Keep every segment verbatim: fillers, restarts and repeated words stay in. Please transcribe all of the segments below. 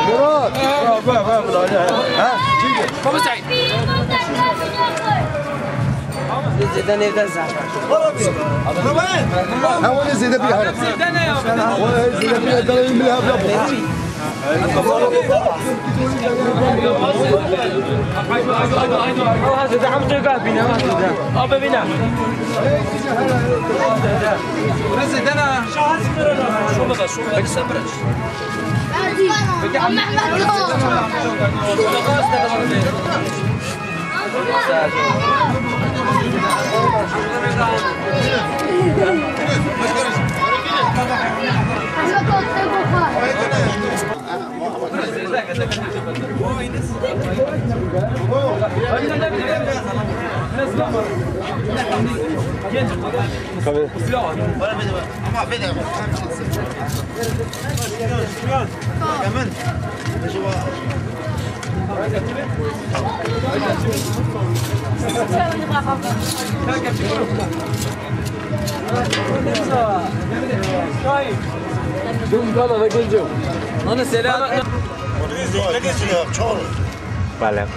Murat. Baba Said. Zêde nêvde zehra. Ha, o ne zêde bir har. O ne zêde bir har. Zêde bir har. Abi bine. Şurada, şurada. Peki sen bırak. Ana selam. Bale.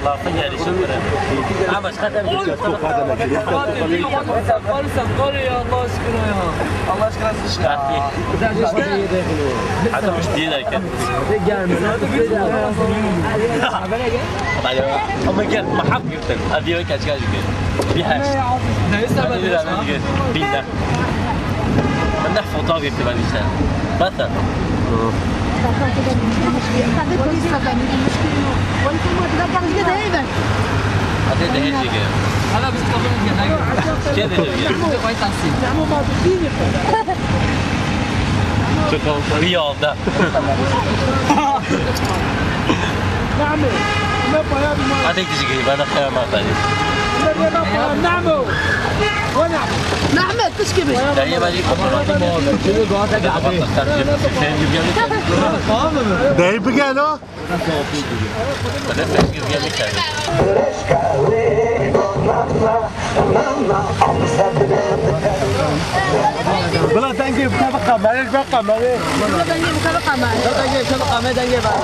Lafın gelişi bu. Ama şaka bir şey. Sen var mısın? Var ya, Allah aşkına ya. Allah aşkına siz ya. Hatta müşteriye derken. Alo. Ama gel, mahak yürüten. Hadi yok, kaç kaç gel. Bir her. Neyse, ben de. Bin de. من نحفظ طاقة تبع الإنسان. مثلا. هذا ده هيك. هذا بس قبل كده. كده هيك. شكرا. رياضة. نعم. ما بيان ما. هذيك تجي قريبة، أنا خير ما تاني. نعم. نعم، تشكي بي. دايما يجي. دايما قالوا. بلا تنقي بطبقة، ما ليش بقى، ما ليش؟ بلا تنقي بطبقة، ما ليش؟ بلا تنقي بطبقة، ما تنقي بقى.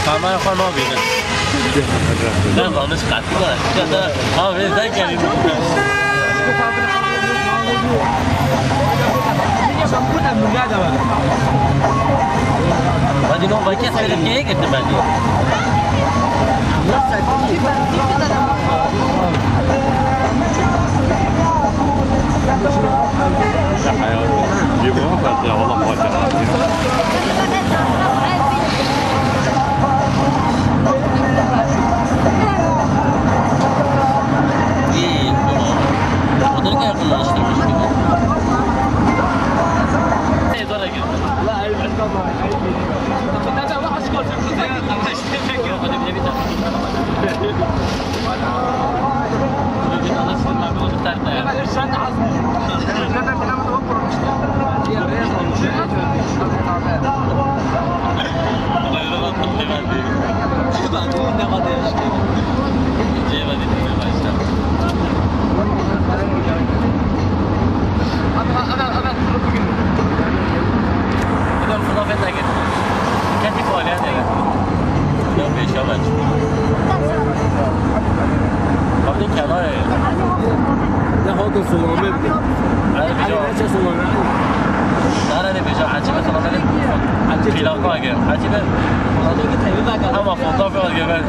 Kamera xwe nabînin. Ne zanist qetî ne. Abi, ne gelin. Hadi ne oldu? Kes verip neye gitti bence? Ketî xalê ne. Ya pêşa me çû. Xalê kenarê. Ne hato solamê bide. Hadi bir cevap. Neçe solamê? Nara ne bir cevap. Hacı be solamê. Hacı. Plaka gel. Hacı be. Ama fotoğraf yok gel.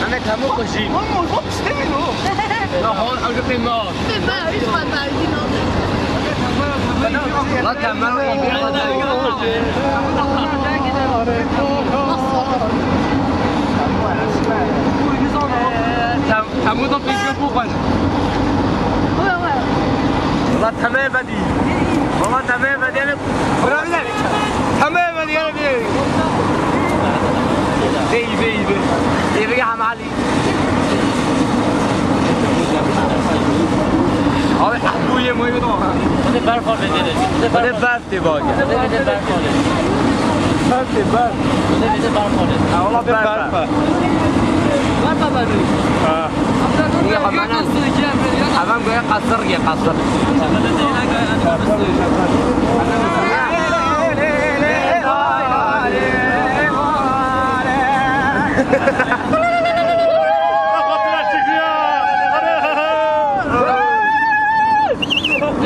Em ê hemû qijî. Hûn mor bû piştî min û. Ya hûn ew dipê me. Pê me, hiç me me, hiç me. La temel û Tem-, Temû da pêşiya bû xweş. Wala temel vedî. Wala temel vedî. Bira bile. Temel vedî, ya bile. Bey, bey, bey. Ê bige Hemali. Abi, ah, bu ye, bu ye, bu ye. Hadi berfa bedeli. Hadi berfa. Tê bage. Tê, tê, berf ale. Berf tê, berf. Tê, tê, berf ale. Ha, wala berf. Berf. Berf ale. Ha. Hemam goya qasir ye, qasir.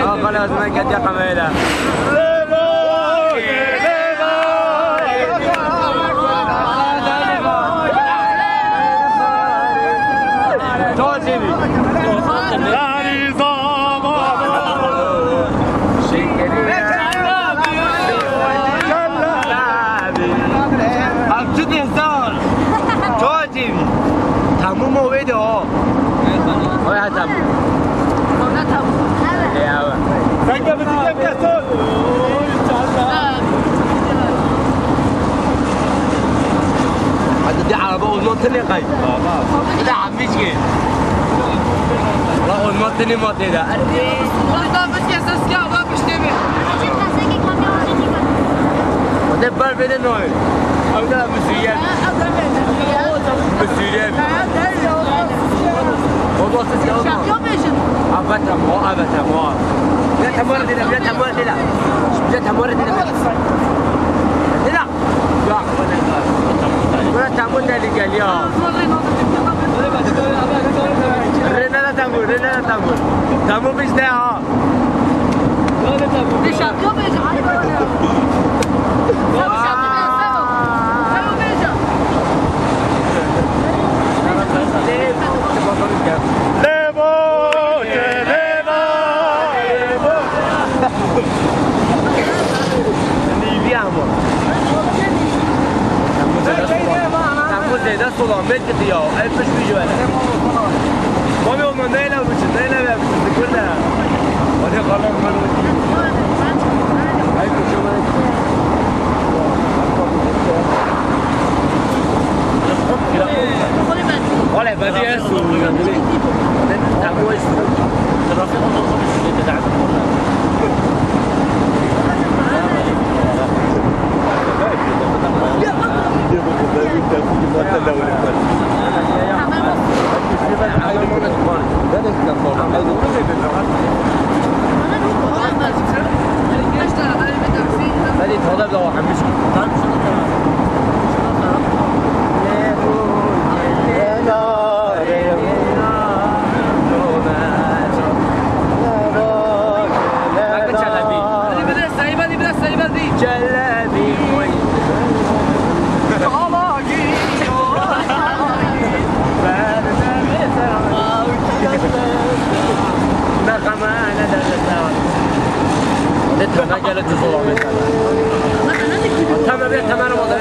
Ah, xalas, me ketiya kamerayê de. Ev çi dehzar? Temû mo wê de ha. Oy ha temû. Ona temû. Ê, ew. Sen de bizi kem kesin. Hadi de araba olman tene kay. Hadi de ammiş ki. La olman tene ma tê de. Hadi de bizi kesin ki ama piştê mi? Hadi ber bede noy. Ew de bi Sûriye. Bi Sûriye. Baba, siz ya. Şarkı bêjin. Avete mo, avete mo. Ya temore dile, ya temore dile. Ya temore dile. Dile. Ya. Bura temur deli gel ya. Rene de temur, rene de temur. Temur bizde ha. Şarkı bêje, hadi bakalım. Sen bu şarkı ben sevmem. Sen bu bêje. Lebo, lebo, lebo. Nîvî ama. Temur zêde sola, temur zêde sola, met gidiya. Ev piş bir yöne. Mami olma neyle biçin, neyle biçin, zikir de. Hadi kalan ben. Ay, kocaman. Wale, ben diye su. Temur su.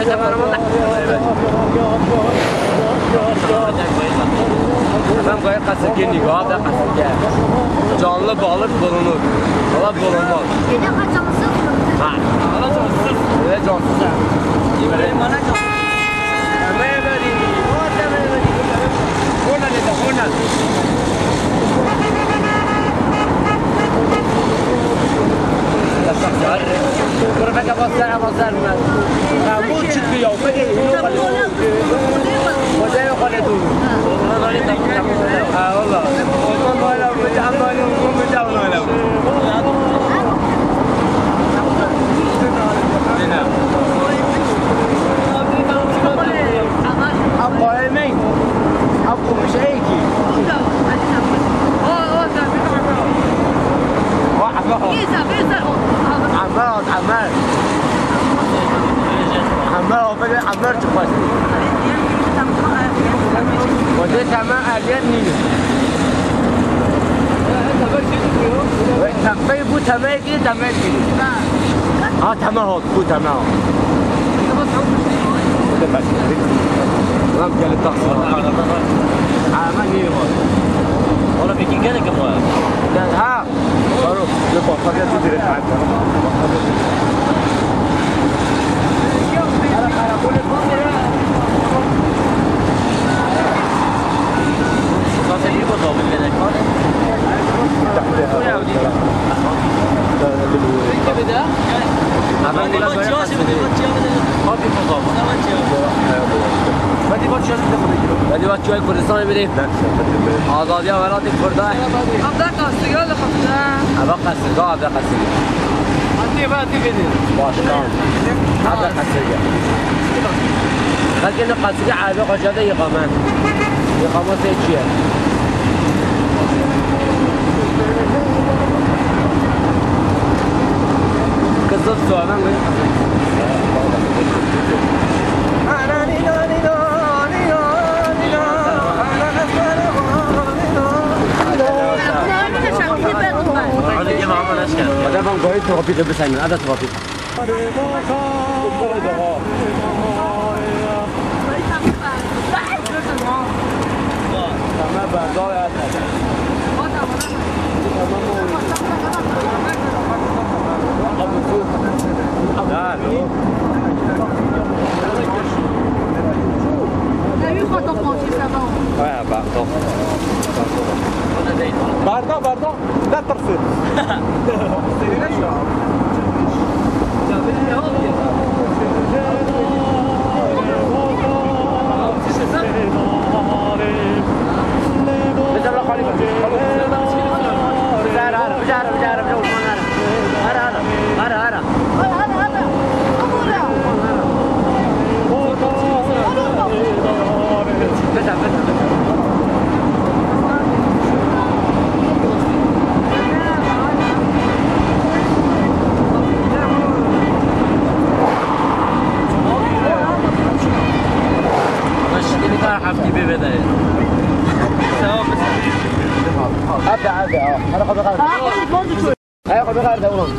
Efendim, gayet kasırge, niga da kasırge. Canlı balık bulunur. Valla bulunmaz. Ha. Öyle cansız. عمار، عمار. عمار، عمار، عمار تخواستی. وزیر تمام اهلیت نیه. تمام بو، تمام کی، تمام کی. ها، تمام هات، بو تمام. Lan gel taksi. Ama niye var? Oğlum iki kere kim var? Ha. Baro, ne bak, bak, ya, direkt. Hadi bak, çay Kurdistanê bidê. Azadiya welatê Kurda. Evde qasirga li Xifte. Eva qasirga, evde qasirga. Hatî, eva hatî bidê. Baş, tamam. Evde qasirga. Xelkê ne qasirga, eve xwe jade yıkama. Yıkama se çi ye? Kızıl soğan mı? Ada bang goy trafik tu besai mana ada trafik. Barda, barda. Ne tirsin? Abi, abi, abi. Hadi, hadi, hadi. Ayakkabı nerede oğlum?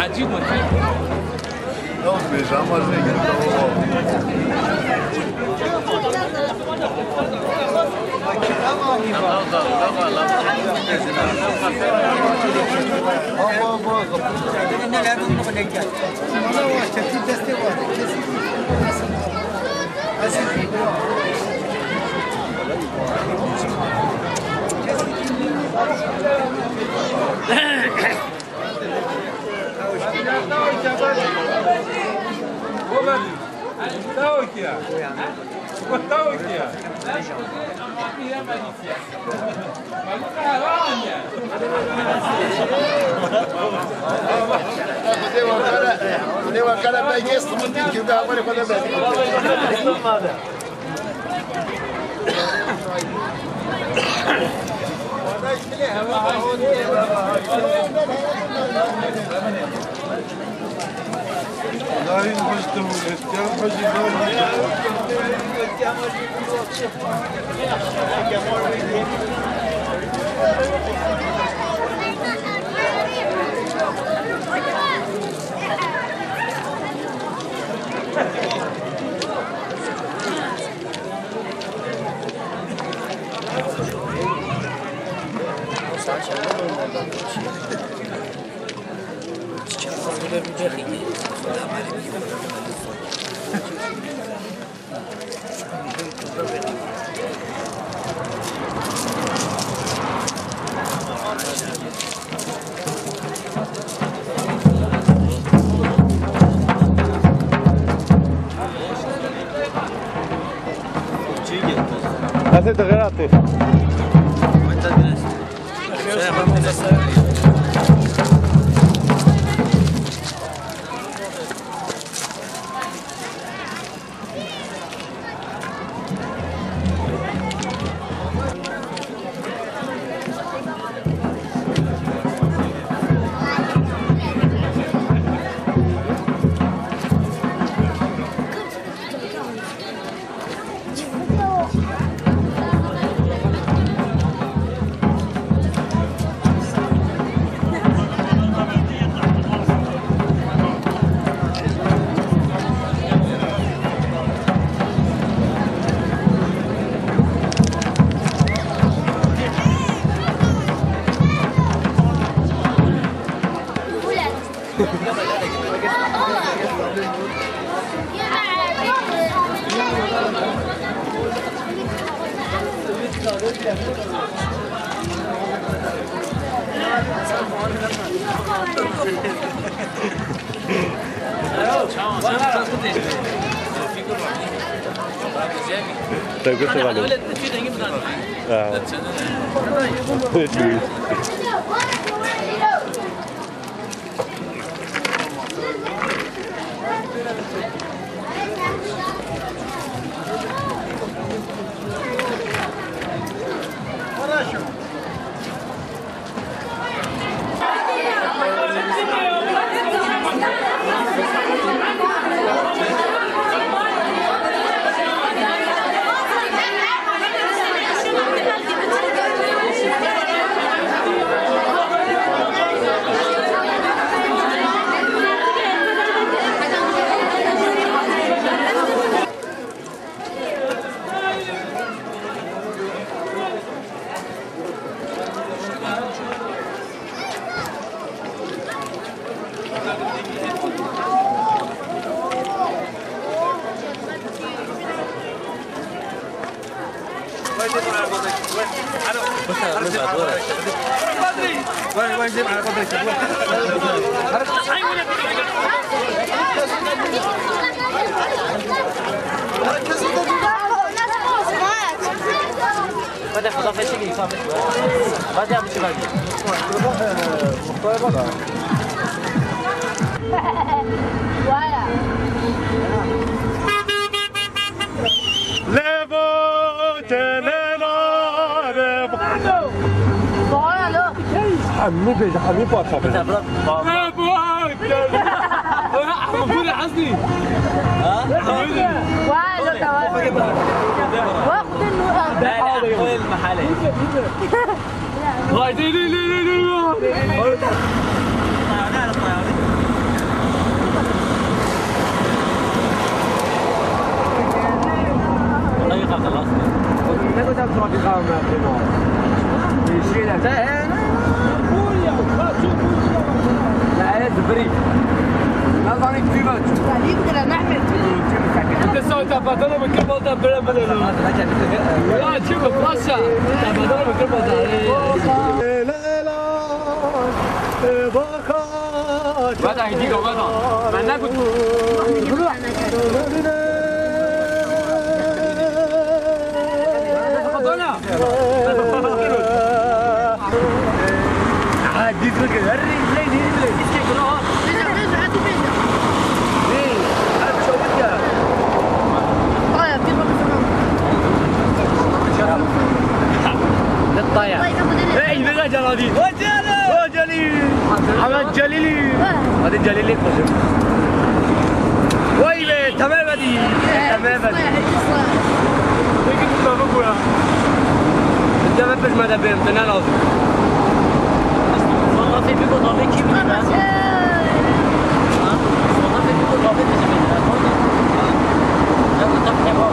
Hecî Gurkî. Ew dibêje, ama ji vê girî. Xwedê we kare, Xwedê we kare belgê simitî kir, de haberê xwe de belgê. Hadi de gıratı. Te gotê valo. Ha. Levo, telena, levo. Hemî bêje, hemî parça bêje. Levo, telena. Ora, Ahmed, bu ne Azmi? Ha? Vay, lo, tamam. Vay, xudin nû. Vay, dê, dê, dê. Ne kadar trafik var mı? Yeşil. Ne, ne, ne. Buraya, kaçın buraya. La, evet, zibirî. Nazanin kî ve çû. Salî bigire, Mehmet. Te sağ ol, te patana mı kırmadı, böyle, böyle. Ya, çi bu, paşa? Te patana mı kırmadı? Veda, hîdî do, veda. Ben ne kut? Aha, dît bike. Her rî biley, dît biley. Dît ke guna ha. Bêje, bêje, hadi bêje. Nê, her çabuk ya. Aya, bir bakın sana. Ne taya? Hey, ne kadar canavi. Celîlî! Ahmet Celîlî! Hadi Celîlî koşun. Vay be, temel bedî. Temel bedî. Peki, bu da bu ya. Temel pejmede benim, ne lazım? Vallahi bir bu da bir kim bilir lan? Ha? Vallahi bir bu da bir bizim bilir lan. Ya bu da ne var?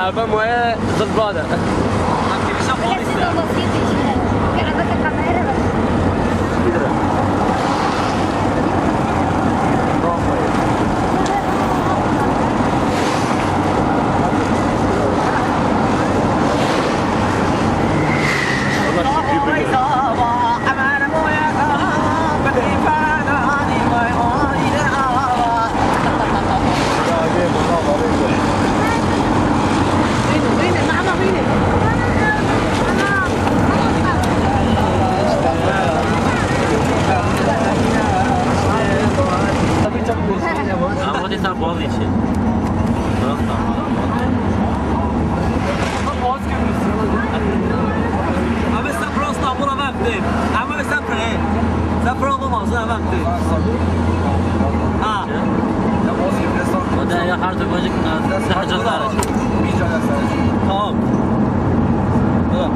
Araba moye zilbade. Ama de sen boğaz için. Ama sen pro İstanbul'a ben değil. Ama sen pro. Sen pro olmaz, sen ben değil. Ha. O da ya her türlü bacık, e, daha çok daha. Tamam. Tamam.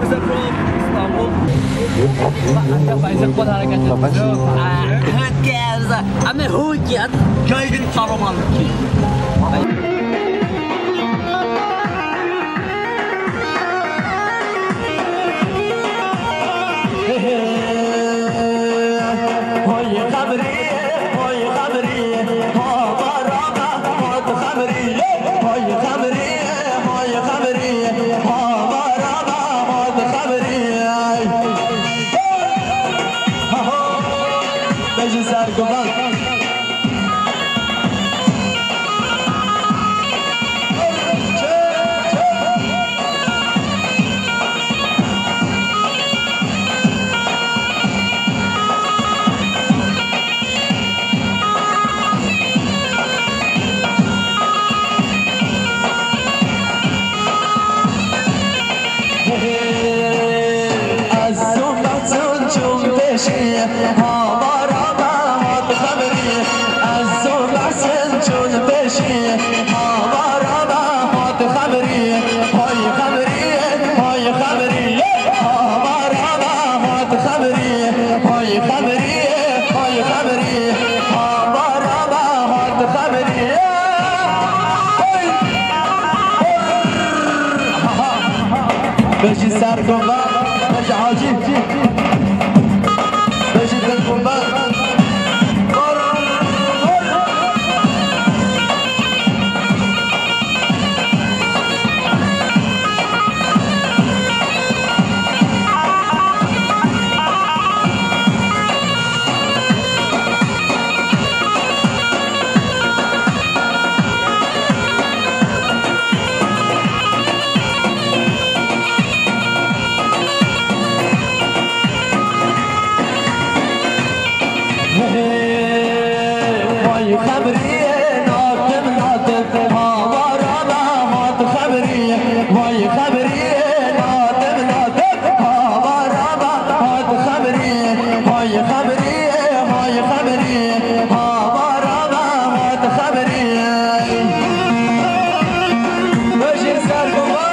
Mesela pro İstanbul. Bak, hatta Faysal Kol hareketi. Aa, evet, geldi. Ama hu ki at. Jaydın Saruman ki. Hoy xemrî, hoy xemrî, ha barama, hat xemrî. Hoy xemrî, hoy xemrî, ha barama, hat xemrî. Bejî ser guvan. Ez zû mehzûn çûm pêşî, ha barama hat xemrî. Ez zû mehzûn çûm pêşî, ha barama hat xemrî. Hay xemrî, hay xemrî, ha barama hat xemrî. Hay xemrî, hay xemrî, ha barama hat xemrî. Hey! Bejî ser gumba, bejî hacî. Bejî ser gumba. Vay xemrî, nadim, nadim, ha barama hat xemrî. Vay xemrî, nadim, nadim, ha barama hat xemrî. Vay xemrî, vay xemrî, ha barama hat xemrî. Bejî ser gumba.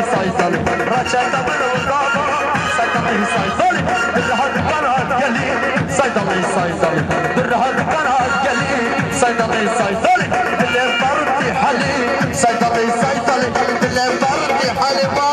Saydali, raçeta min û dava, Saydali, Saydali, dil hat kanat gelî, Saydali, Saydali, dil hat kanat gelî, Saydali, Saydali, dilê barti halî, Saydali, Saydali, dilê barti halî.